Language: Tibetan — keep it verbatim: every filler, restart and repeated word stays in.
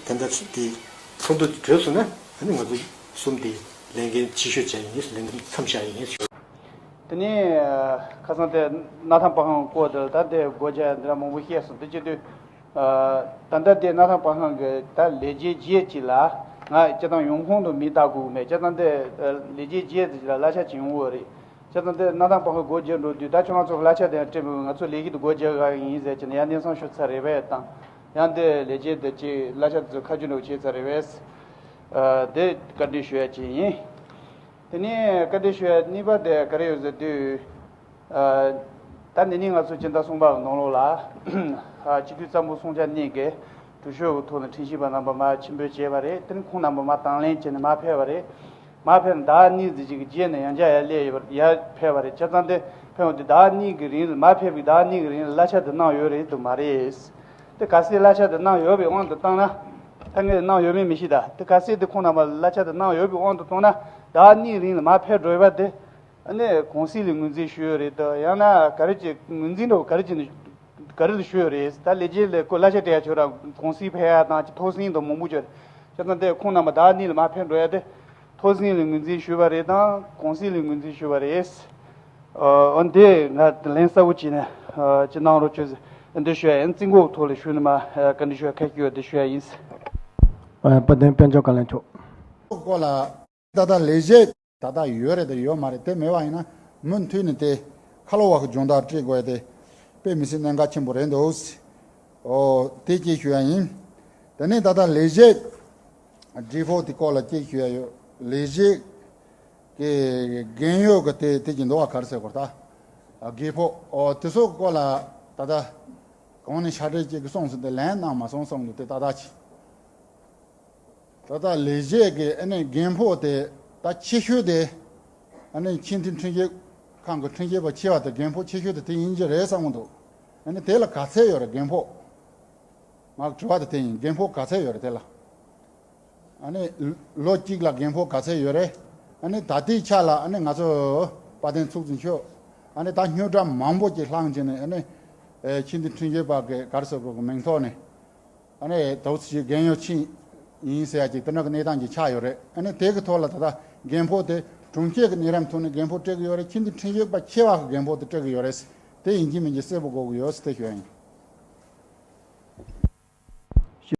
ད་ལྟ་དེ་ཚོགས་འདུ་དེ་གྲོལ་སོང་ན་ཨ་ནི་ང་ཚོ་གསུམ་དེ་ལས་འགན་ཕྱི་བཤོལ་བྱ་ཡིན། ལས་འགན་མཚམས་བཞག་ཡིན་ཞུ། དེ་ནས་ཁ་སང་དེ་སྣར་ཐང་སྤང་ཁང་སྐོར་དེ་ད་དེ་སྒོ་རྒྱག་འདི་འདྲ་མང་པོ་བཤད་སོང་། དེ་བྱེད་དུས་ད་ལྟ་དེ་སྣར་ཐང་སྤང་ཁང་གི་ད་ལས་བྱེད་བརྒྱད་ཅིག་ལ་ང་སྤྱིར་བཏང་ཡོང་ཁུངས་དུ་མི་བལྟ་དགོས་མེད། སྤྱིར་བཏང་དེ་ལས་བྱེད་བརྒྱད་ཅིག་ལ་གླ་ཆ་ཅིག་ཡོང་གི་ཡོད་རེད། བྱས་ཙང་དེ་སྣར་ཐང་སྤང་ཁང་སྒོ་རྒྱག་འགྲོ་དུས་ད་ཁྱོད་རང་ཚོ་གླ་ཆ་དེ་ཡང་སྤྲད་མི་དགོས། ང་ཚོ་ལས་ཀ་དེ་སྒོ་རྒྱག་ག་ཡིན་ཟེར་གྱི་ནས་ཡང་གནས་ཚང་ཤོག་ཚ་རེ་བས་དང་། ཡང་དེ་ལས་བྱེད་དེ་ཅིག་གླ་ཆ་དེ་ཚོ་ཁ་རྒྱུན་འགྲོ་བྱས་ཚ་རེ་བས། དེ་བཀའ་འདྲི་ཞུ་ཡ་ཅིག་ཡིན། དེ་ནས་བཀའ་འདྲི་ཞུ་ཡ་གཉིས་པ་དེ་ག་རེ་ཡོད་ཟེར་དུས། ད་འདི་ནས་ང་ཚོ་སྤྱི་ཟླ་གསུམ་པ་གི་ནང་ལོགས་ལ་སྤྱི་འཐུས་ཚ་མོ་སུང་ཅ་ནི་གིས་གྲོས་ཆོད་ཀྱི་ཐོག་ནས་ཁྲིམས་ཞིབ་པ་རྣམ་པ་མར་ཆིབས་འབུལ་བྱས་པ་རེད། དེ་ནས་ཁོང་རྣམ་པ་མར་དང་ལེན་བྱས་ནས་མར་ཕེབས་པ་རེད། མར་ཕེབས་ནས་ཟླ་གཉིས་ཙམ་ཅིག་གི་རྗེས་ནས་ཡང་བསྐྱར་ཡར་སླེབས་ཡོད་པ་ཡར་ཕེབས་པ་རེད། བྱས་ཙང་དེ་ཕེབས་འོང་དུས་ཟླ་གཉིས་ཀྱི་རིང་ལ་མར་ཕེབས་པའི་ཟླ་གཉིས་ཀྱི་རིང་ལ་གླ་ཆ་དེ་གནང་ཡོད་རེད་དམ་མ་རེད། དེ་གལ་སྲིད་གླ་ཆ་དེ་གནང་ཡོད་པའི་དབང་དུ་བཏང་ན། ད་ངས་གནང་ཡོད་མེད་མི་ཤེས། ད་དེ་གལ་སྲིད་དེ་ཁོང་རྣམ་པ་གླ་ཆ་དེ་གནང་ཡོད་པའི་དབང་དུ་བཏང་ན་ཟླ་གཉིས་རིང་ལ་མར་ཕེབས་འགྲོ་ཡོད་པ་དེ། ཨ་ནི་གུང་སྲིད་ལ་ངོས་འཛིན་ཞུས་ཡོད་རེད་དམ། ཡང་ན་ག་རེ་ཅིག་ངོས་འཛིན་འདྲ་བོ་ག་རེ་ཅིག་ག་རེ་ལ་ཞུས་ཡོད་རེད། ད་ལས་བྱེད་ལས་ཁུངས་གླ་ཆ་སྤྲད་ཡ་ཆོག་ར་གུང་སྲིད་ཕེབས་ཡ་དང་ཅིག་ཐོག་སྲིང་དང་མང་པོ་ཅིག་ཡོད་རེད། བྱས་ཙང་དེ་ཁོང་རྣམ་པ་ཟླ་གཉིས་ལ་མར་ཕེབས་འགྲོ་ཡ་དེ་ཐོག་སྲིང་ལ་ངོས་འཛིན་ཞུས་པ་རེད་དང་གུང་སྲིད་ལ་ངོས་འཛིན་ཞུས་པ་རེད། ཨ་འདི་ང་ལན་གསལ་པོ་བྱས་ནས་ཅིག་གནང་རོགས་བྱོས་ཟེར་འདི་ཞུ་ཡ་ཡིན། རྩིས་འགོ་ཐོག་ལ་ཞུས་ནས་མར་བཀའ་འདྲི་ཞུ་ཡ་ཁ་སྐྱོད་འདི་ཞུ་ཡ་ཡིན། དཔལ་ལྡན་དཔལ་འབྱོར་བཀའ་བློན་མཆོག་སྐོར་ལ། ད་ལྟ་ལས་བྱེད་ད་ལྟ་ཡོད་རེད་དང་ཡོད་མ་རེད། དེ་མེད་པ་ཡིན་ན་མུ་མཐུད་ནས་དེ་ཁ་ལོ་བ་གི་སྦྱོང་བརྡར་སྤྲད་དགོས་ཡ་དེ་དཔེ་མི་སྲིད་གནད་འགག་ཆེན་པོ་རེད་འདུག་ཨོ་དེ་གཅིག་ཞུ་ཡ་ཡིན། དེ་ནས་ད་ལྟ་ལས་བྱེད་ཌི་ཕོ་དེ་སྐོར་ལ་གཅིག་ཞུ་ཡ་ཡོད། ལས་བྱེད་ཀྱི་རྒན་ཡོལ་གི་དེ་དེ་གི་འདུག་བ་ག་རེ་ཟེར་དགོས་རེད་ད། དགོས་མཁོ་ཨོ་དེ་ཚོ་སྐོར་ལ་ད་ལྟ་གོང་ནས་ཕྱག་སྦྲེལ་གཅིག་གི་གསུངས་སོང་། དེ་ལན་གནང་མ་སོང་། གསུངས་འདུག་དེ་ཏག་ཏག་བྱེད། ད་ལྟ་ལས་བྱེད་ཀྱི་ཨ་ནི་རྒན་ཕོ་དེ་ད་ཆེ་ཤོས་དེ་ཨ་ནི་ཆེས་མཐོའི་ཁྲིམས་ཞིབ་ཁང་གི་ཁྲིམས་ཞིབ་པ་ཆེ་བ་དེ་རྒན་ཕོ་ཆེ་ཤོས་དེ་དེ་ཡིན་གྱི་རེད་བསམ་གྱི་འདུག་ཨ་ནི་དེ་ལ་ག་ཚད་ཡོད་རེད་རྒན་ཕོ། ང་དྲི་བ་དེ་དེ་ཡིན། རྒན་ཕོ་ག་ཚད་ཡོད་རེད་དེ་ལ། ཨ་ནི་ལོ་གཅིག་ལ་རྒན་ཕོ་ག་ཚད་ཡོད་རེད། ཨ་ནི་ད་ལྟའི་ཆ་ལ་ཨ་ནི་ང་ཚོ་དཔལ་ལྡན་ཚོགས་གཙོ་མཆོག་ཨ་ནི་ད་རྙོག་དྲ་མང་པོ་ཅིག་བསླངས་བྱས་ནས་ཨ་ནི་ཆེས་མཐོའི་ཁྲིམས་ཞིབ་པ་གི་ག་རེ་ཟེར་དགོས་གི་མིང་ཐོག་ནས། ཨ་ནི་དོགས་གཅིག་རྒན་ཡོལ་ཕྱིན་ཡིན་ཟེར་ཡ་ཅིག་དེ་འདྲ་གི་གནས་སྟངས་ཅིག་ཆགས་ཡོད་རེད། ཨ་ནི་དེ་གི་ཐོག་ལ་ད་ལྟ་རྒན་ཕོ་དེ་དྲུང་ཆེ་གི་གནས་རིམ་ཐོག་ནས་རྒན་ཕོ་སྤྲད་གི་ཡོད་རེད། ཆེས་མཐོའི་ཁྲིམས་ཞིབ་པ་ཆེ་བ་གི་རྒན་ཕོ་དེ་སྤྲད་གི་ཡོད་རེད། དེ་ཡིན་གཅིག་མིན་གཅིག་གསལ་པོ་དགོས་གི་ཡོད་ཟེར་དེ་ཞུ་ཡ་ཡིན།